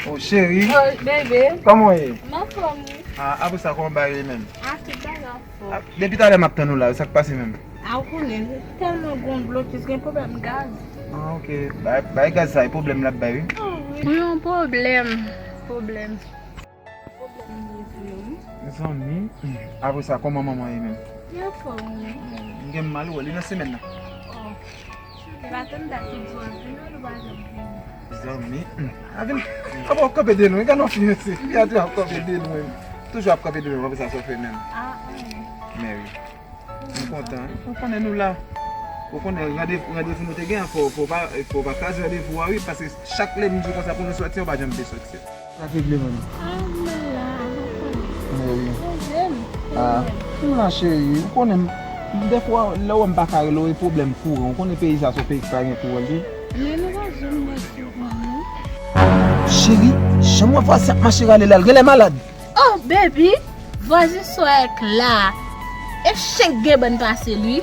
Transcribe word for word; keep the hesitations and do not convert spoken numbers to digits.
Oh, cheri. Oh, bebe. Kòman w ye? M anfòm, wi. Ah, apre sa, kòman bagay yo ye menm? Ah, tout bagay anfòm. Ah, depi talè m ap tann ou la, sa k pase menm? Ah, ou konnen, tèlman gon blokis, gen pwoblèm gaz. Ah, ok. Bay, bay gaz sa, e pwoblèm l ap bay, wi. Oh, wi. Wi, yon pwoblèm. Pwoblèm. Pwoblèm li ye tou, wi. Mezanmi, apre sa, kòman manman ye menm? Li anfòm, wi. M gen mal wè li nan semèn nan. Oh. Li pa tann dat pou di w ap vini, ou li pa janm vini. Zanmi, hmm. A vin. Aba w kanpe de lwen, gade yon fi mesye. Li a toujou ap kanpe de lwen. Toujou ap kanpe de lwen, apre sa sa w fè menm. Ah, anyen. Men wi. M kontan. Ou konnen nou la. Ou konnen randevou, randevou nou te gen an, fò, fò pa, fò pa kraze randevou a wi, paske chak lè m di w konsa pou nou sòti, ou pa janm vle sòti. Sa te vle menm. Ah, m la, m konn. Men wi. Pwoblèm. Ah, m la cheri, ou konnen m, dèfwa, lè w wè m pa ka rele w, e pwoblèm kouran. Ou konnen peyi sa se yon peyi ki pa gen kouran, wi. Men nou pa janm wè kouran, non. Cheri, jan m wè vwazen ap mache rale la, l genlè malad. Oh, baby, vwazen sa w wè k la. E chen k gen bann pase l, wi.